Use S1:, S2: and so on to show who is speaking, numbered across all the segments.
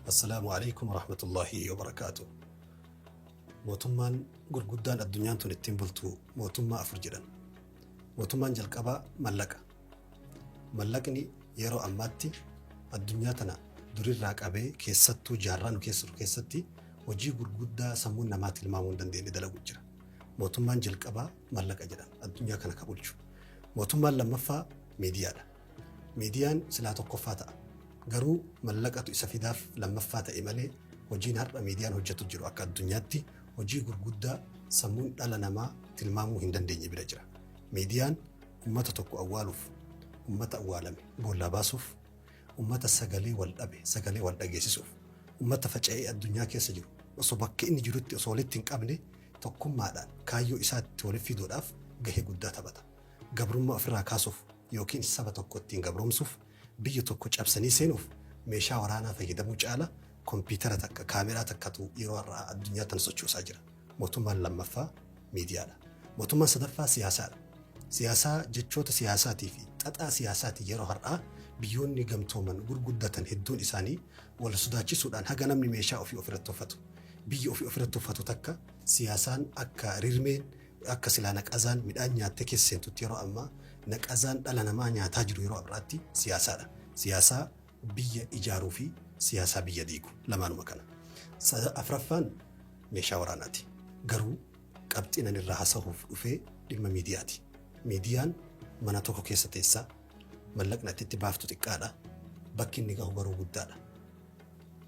S1: Assalaamu Aleykum Warahmatullaahi Wabarakaatuh. Mootummaan gurguddaan addunyaan tun ittiin bultu mootummaa afur jedhan. Mootummaan jalqabaa mallaqa. Mallaqni yeroo ammaatti addunyaa tana durirraa qabee keessattuu jaarraa nu keessa jiru keessatti hojii gurguddaa sammuun namaa tilmaamuu hin dandeenye dalagu jira. Mootummaan jalqabaa mallaqa jedhan addunyaa kana ka bulchu. Mootummaan lammaffaa miidiyaadha. Miidiyaan silaa tokkoffaa ta'a. Garuu mallaqatu isa fidaaf lammaffaa ta'e malee hojiin har'a miidiyaan hojjetu jiru akka addunyaatti hojii gurguddaa sammuun dhala namaa tilmaamuu hin dandeenye bira jira. Miidiyaan ummata tokko awwaaluuf, ummata awwaalame boollaa baasuuf, ummata sagalee wal dhabe sagalee wal dhageessisuuf, ummata faca'ee addunyaa keessa jiru osoo bakka inni jirutti osoo walitti hin qabne tokkummaadhaan kaayyoo isaatti walitti fiduudhaaf gahee guddaa taphata. Gabrummaa ofirraa kaasuuf yookiin saba tokko ittiin gabroomsuuf, biyya tokko cabsanii seenuuf meeshaa waraanaa fayyadamuu caala kompiitara takka, kaameraa takkatu yeroo har'aa addunyaa tana sochoosaa jira. Mootummaan lammaffaa miidiyaadha. Mootummaan sadaffaa siyaasaadha. Siyaasaa jechoota siyaasaatii fi xaxaa siyaasaatiin yeroo har'aa biyyoonni gamtooman gurguddatan hedduun isaanii wal sodaachisuudhaan haga namni meeshaa ofii ofirratti uffatu, biyya ofii ofirratti uffatu takka siyaasaan akka rirmeen akka silaa naqazaan midhaan nyaattee keessa seentutti yeroo ammaa naqazaan dhala namaa nyaataa jiru yeroo har'aatti siyaasaadha. Siyaasaa biyya ijaaruu fi siyaasaa biyya diigu lamaanuma kana. Afraffaan meeshaa waraanaati. Garuu qabxiin ani irraa hasahuuf dhufee dhimma miidiyaati. Miidiyaan mana tokko keessa teessaa mallaqni ati itti baaftu xiqqaadha. Bakki inni gahu garuu guddaadha.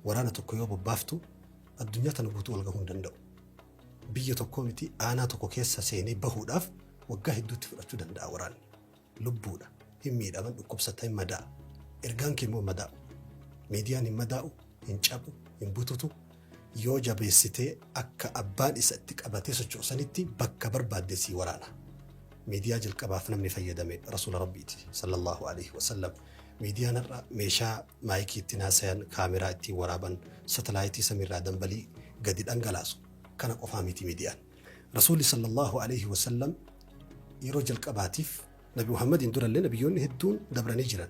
S1: Waraana tokko yoo bobbaaftu addunyaa tana guutuu wal gahuu hin danda'u. Biyya tokkoo miti aanaa tokko keessa seenee bahuudhaaf waggaa hedduutti fudhachuu danda'a waraanni. Lubbuudha. Hin miidhaman, dhukkubsata, hin madaa'a. Ergaan kee immoo hin madaa'u. Miidiyaan hin madaa'u, hin caphu, hin bututu. Yoo jabeessitee akka abbaan isa itti qabatee socho'u sanitti bakka barbaadde sii waraana. Miidiyaa jalqabaaf namni fayyadame Rasuula Rabbiiti sallallahu alaihi wasallam. Miidiyaan har'a meeshaa maayikii ittiin haasayan, kaameraa ittiin waraaban, satalaayitii samiirraa dambalii gadi dhangalaasu kana qofaa miti miidiyaan. Rasuulli sallallahu alaihi wasallam yeroo jalqabaatiif Nabi Muhammadiin durallee nabiyyoonni hedduun dabranii jiran.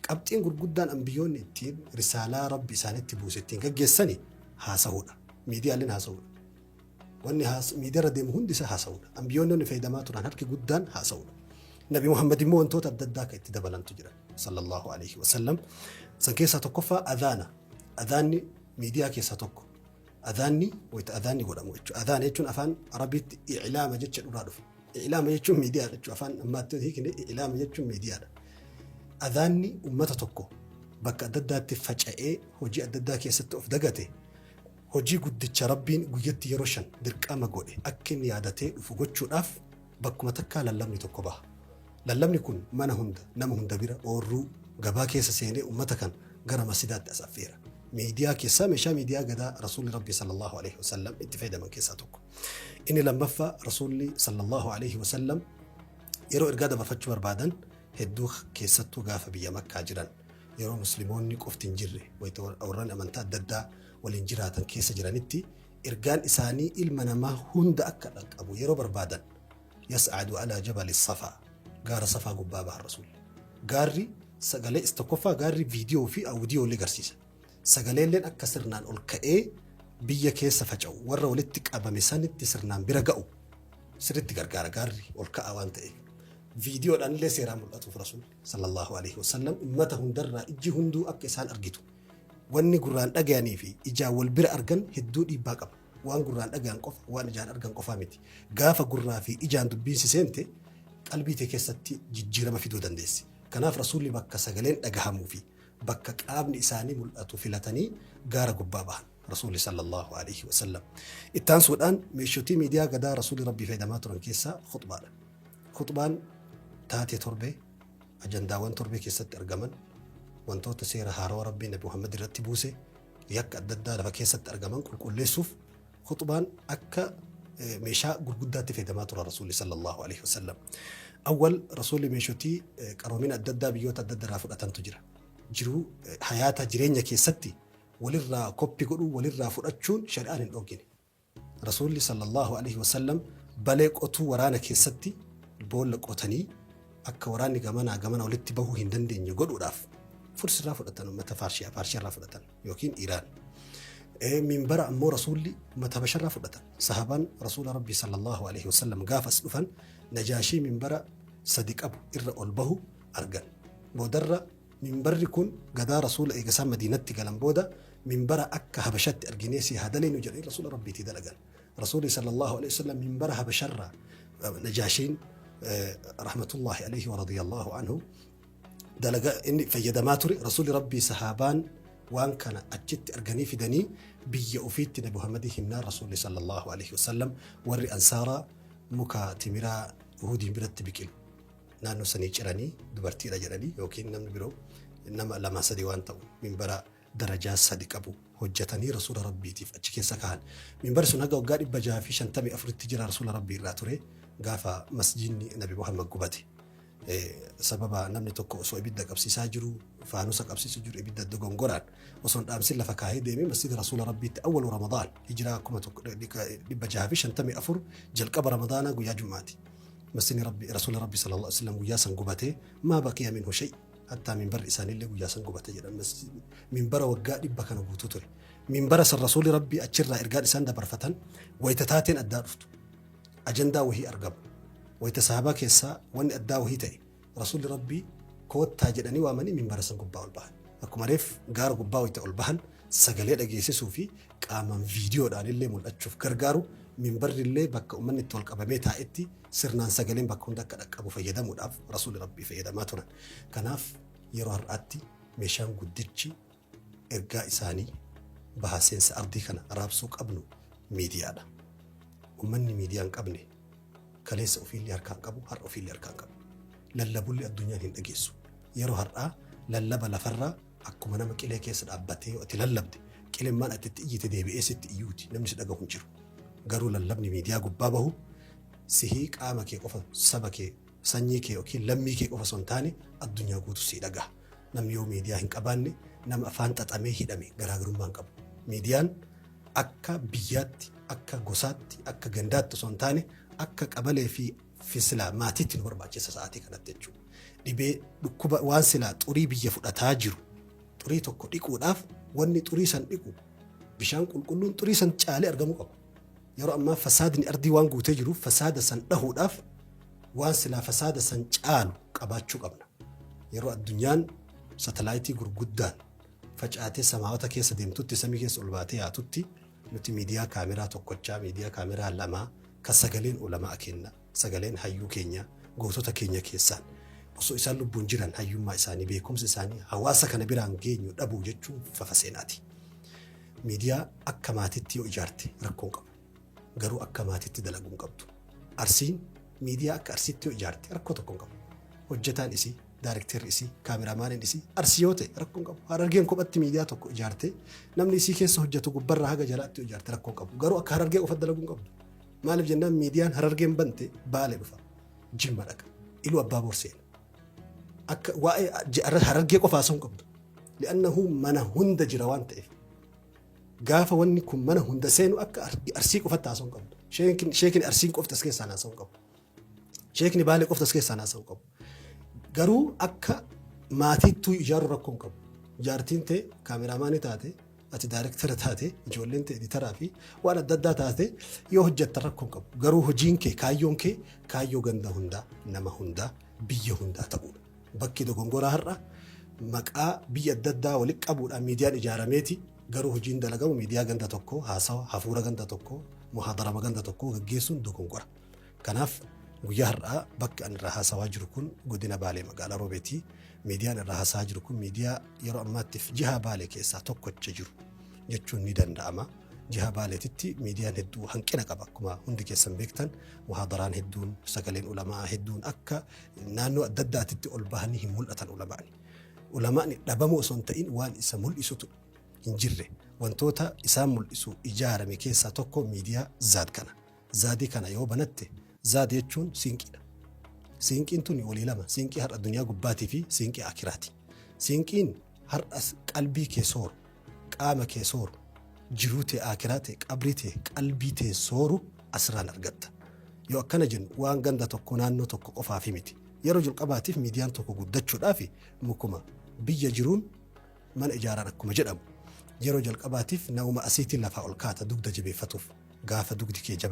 S1: Qabxiin gurguddaan ambiyyoonni ittiin risaalaa Rabbi isaanitti buuse ittiin gaggeessani haasahuudha. Miidiyaaleen haasahuudha. Wanni miidiyaarra deemu hundi isaa haasa'uudha. Ambiyyoonni wanni fayyadamaa turan harki guddaan haasa'uudha. Nabi Muhammad immoo wantoota adda addaa kan itti dabalantu jira. Sallallahu alaihi wasallam. San keessaa tokkoffaa adhaana. Adhaanni miidiyaa keessaa tokko. Adhaanni wayita adhaanni godhamu jechuudha. Adhaana jechuun afaan Arabiitti i'laama jecha dhuraa dhufe. I'laama jechuun miidiyaa jechuudha. Afaan ammaatti yoo hiikne i'laama jechuun miidiyaadha. Adhaanni uummata tokko bakka adda addaatti faca'ee hojii adda addaa keessatti of dagate Hojii guddicha Rabbiin guyyatti yeroo 5 dirqama godhe akka inni yaadatee dhufu gochuudhaaf bakkuma takkaa lallabni tokko baha. Lallabni kun mana hunda, nama hunda bira, oorruu, gabaa keessa seenee ummata kana gara masjidaatti as affeera. Miidiyaa keessaa meeshaa miidiyaa gadaa Rasuulli Rabbii sallallaahu aleyhi wa sallam itti fayyadaman keessaa tokko. Inni lammaffaa Rasuulli sallallaahu aleyhi wa sallam yeroo ergaa dabarfachuu barbaadan hedduu keessattuu gaafa biyya Makkaa jiran yeroo muslimoonni qofti hin jirre wayita warraan amantaa adda addaa waliin jiraatan keessa jiranitti ergaan isaanii ilma namaa hunda akka dhaqqabu yeroo barbaadan yas'adu alaa jabali safaa gaara safaa gubbaa bahan rasuulli. Gaarri sagalee is tokkoffaa gaarri viidiyoo fi awudiyoo illee garsiisa. Sagaleelleen akka sirnaan ol ka'ee biyya keessa faca'u warra walitti qabame sanitti sirnaan bira ga'u sirritti gargaara gaarri ol ka'aa waan ta'eef. Viidiyoodhaan illee seeraan mul'atuuf rasuulli sallallahu alaihi wasallam ummata hundarraa ijji hunduu akka isaan argitu Wanni gurraan dhagayanii fi ijaan wal bira argan hedduu dhiibbaa qaba. Waan gurraan dhagayan qofa, waan ijaan argan qofaa miti. Gaafa gurraa fi ijaan dubbiin si seente qalbii tee keessatti jijjiirama fiduu dandeessi. Kanaaf Rasuulli bakka sagaleen dhagahamuu fi bakka qaamni isaanii mul'atu filatanii gaara gubbaa bahan. Rasuulli sallallaahu aleyhi wa sallam. Itti aansuudhaan meeshotii miidiyaa gadaa Rasuulli Rabbii fayyadamaa turan keessaa khuxbaadha. Khuxbaan taatee torbee Ajandaawwan torbee keessatti argaman, wantoota seera haarawa Rabbiin Nabi Muhammad irratti buuse, yakka adda addaa lafa keessatti argaman qulqulleessuuf khuxbaan akka meeshaa gurguddaatti fayyadamaa turan Rasuulli sallallahu alaihi wasallam. Awwal Rasuulli meeshotii qaroomina adda addaa biyyoota adda addaa irraa fudhatantu jira. Jiruu hayaata jireenya keessatti walirraa koppi godhuu walirraa fudhachuun shari'aan hin dhoggine. Rasuulli sallallaahu aleyhi wasallam balee qotuu waraana keessatti boolla qotanii akka waraanni gamanaa gamana walitti bahuu hin dandeenye godhuudhaaf Fursirraa fudhatan, uummata Faarshiyaa, Faarshiyaarraa fudhatan yookiin Iraan. Minbara ammoo Rasuulli uummata Habasharraa fudhatan. Sahabaan Rasuula Rabbii sallallahu alaihi wasallam gaafa as dhufan Najaashii minbara sadi qabu irra ol bahu argan. Boodarra minbarri kun gadaa Rasuula eegasaan Madiinatti galan booda minbara akka Habashatti arginee si haa daleenu jedhanii Rasuula Rabbiitii dalagan. Rasuulli sallallahu alaihi wasallam minbara Habasharraa Najaashiin rahmatullahi alaihi wa radiyallahu anhu dalaga inni fayyadamaa ture, Rasuulli Rabbii sahaabaan waan kana achitti arganii fidanii biyya ofiitti Nabi Muhammadii himnaan, Rasuulli sallallahu alaihi wasallam warri Ansaaraa muka timiraa Uhudiin biratti biqilu naannoo sanii ciranii, dubartiidha jedhanii yookiin namni biroo nama lama sadi waan ta'u, minbara darajaa sadi qabu hojjetanii Rasuula Rabbiitiif achi keessa kahan. Minbarri sun haga waggaa 654tti jira Rasuula Rabbii irraa ture, gaafa masjiidni Nabi Muhammad gubate. Sababa namni tokko osoo ibidda qabsiisaa jiru, faanusa qabsiisu jiru, ibidda dogongoraan osoo hin dhaamsin lafa kaahee deemee masjida Rasuula Rabbiitti awwalu Ramadaan hijiraa 1654 jalqaba Ramadaanaa guyyaa Jum'aati. Masjidni Rabbi Rasuula Rabbi sallallahu alaihi wasallam guyyaa san gubatee maa baqiya minhu shay, hattaa minbarri isaaniillee guyyaa san gubate jedhan. Minbara waggaa 100 kana guutuu ture. Minbara san Rasuulli Rabbii achirraa ergaan isaan dabarfatan wayita taateen addaa dhuftu. Ajandaa wahii argamu. Wayita sahabaa keessaa wanni addaa wahii ta'e, Rasuulli Rabbii koottaa jedhanii waamanii minbara san gubbaa ol bahan. Akkuma reef gaara gubbaa wayita ol bahan sagalee dhageessisuu fi qaamaan viidiyoodhaan illee mul'achuuf gargaaru, minbarri illee bakka uummanni itti wal qabamee taa'etti sirnaan sagaleen bakka hunda akka dhaqqabu fayyadamuudhaaf Rasuulli Rabbii fayyadamaa turan. Kanaaf yeroo har'aatti meeshaan guddichi ergaa isaanii baha seensa ardii kana raabsuu qabnu miidiyaadha. Uummanni miidiyaa hin qabne kaleessa ofiillee harkaa hin qabu, har'a ofiillee harkaa hin qabu. Lallabullee addunyaan hin dhageessu. Yeroo har'aa lallaba lafarraa akkuma nama qilee keessa dhaabbatee yoo ati lallabde, qilemmaan ati itti iyyite deebi'ee sitti iyyuuti, namni si dhagahu hin jiru. Garuu lallabni miidiyaa gubbaa bahu sihii qaama kee qofa, saba kee, sanyii kee yookiin lammii kee qofa osoo hin taane addunyaa guutuu sii dhagaha. Namni yoo miidiyaa hin qabaanne nama afaan xaxamee hidhame garaagarummaa hin qabu. Miidiyaan akka biyyaatti, akka gosaatti, akka gandaatti osoo hin taane akka qabalee fi fisilaa maatiitti nu barbaachisa sa'aatii kanatti jechuudha. Dhibee dhukkuba waan silaa xurii biyya fudhataa jiru, xurii tokko dhiquudhaaf wanni xurii san dhiqu, bishaan qulqulluun xurii san caalee argamuu qaba. Yeroo ammaa fasaadni ardii waan guutee jiruuf fasaada san dhahuudhaaf waan silaa fasaada san caalu qabaachuu qabna. Yeroo addunyaan satalaayitii gurguddaan facaatee samaawota keessa deemtutti, samii keessa ol baatee yaatutti, nuti miidiyaa kaameraa tokkochaa, miidiyaa kaameraa lamaa kan sagaleen ulamaa kenna, sagaleen hayyuu keenya, gootota keenya keessaan osoo isaan lubbuun jiran hayyummaa isaanii, beekumsa isaanii hawaasa kana biraan geenyu dhabuu jechuun fafa seenaati. Miidiyaa akka maatitti yoo ijaarte rakkoo hin qabu. Garuu akka maatitti dalaguu hin qabdu. Arsiin miidiyaa akka Arsiitti yoo ijaarte rakkoo tokko hin qabu. Hojjetaan isii, daarekteerri isii, kaameraamaaniin isii Arsii yoo ta'e rakkoo hin qabu. Harargeen kophatti miidiyaa tokko ijaarte, namni isii keessa hojjetu gubbarraa haga jalaatti yoo ijaarte rakkoo hin qabu. Garuu akka Harargee qofatti dalaguu hin qabdu. Maaliif jennaan, miidiyaan Harargeen bante Baale dhufa. Jimma dhaqa. Iluu Abbaa Boor seena. Akka waa'ee Harargee qofa haasa'uu hin qabdu. Li'annahu mana hunda jira waan ta'eef. Gaafa wanni kun mana hunda seenu akka Arsii qofatti haasa'uu hin qabdu. Sheekni Arsiin qofti as keessaan haasa'uu hin qabu. Sheekni Baalee qofti as keessaan haasa'uu hin qabu. Garuu akka maatiittuu ijaaruu rakkoo hin qabu. Jaartiin ta'e kaameraamaanii taate, ati daayirektara taate, ijoolleen ta'e editaraa fi waan adda addaa taate yoo hojjettan rakkoo hin qabu. Garuu hojiin kee, kaayyoon kee kaayyoo ganda hundaa, nama hundaa, biyya hundaa ta'uudha. Bakki dogongoraa har'a maqaa biyya adda addaa walitti qabuudhaan miidiyaan ijaarameeti, garuu hojiin dalagamu miidiyaa ganda tokkoo, haasawa hafuura ganda tokkoo, muhaadarama ganda tokkoo gaggeessuun dogongora. Kanaaf guyyaa har'aa bakki ani irraa haasawaa jiru kun godina Baalee magaalaa Roobeeti. Miidiyaan irraa haasawaa jiru kun miidiyaa yeroo ammaattiif jihaa Baalee keessaa tokkocha jiru jechuun ni danda'ama. Jiha Baaleetitti miidiyaan hedduu hanqina qaba, akkuma hundi keessan beektan muhaadaraan hedduun, sagaleen ulamaa hedduun akka naannoo adda addaatitti ol bahanii hin mul'atan ulamaani. Ulamaani dhabamuu osoo hin ta'in waan isa mul'isutu hin jirre. Wantoota isaan mul'isu ijaarame keessaa tokko miidiyaa Zaad kana. Zaadii kana yoo banatte, Zaad jechuun siinqiidha. Siinqiin tuni walii lama, siinqii har'a addunyaa gubbaatii fi siinqii akiraati. Siinqiin har'a qalbii kee sooru, qaama kee sooru, jiruu tee akiraa tee, qabrii tee, qalbii tee sooru asirraan argatta. Yoo akkana jennu waan ganda tokko, naannoo tokko qofaafi miti. Yeroo jalqabaatiif miidiyaan tokko guddachuudhaaf mukuma Biyya jiruun mana ijaaran akkuma jedhamu, yeroo jalqabaatiif nama asiitiin lafaa ol kaata dugda jabeeffatuuf. Gaafa dugdi kee jabaate.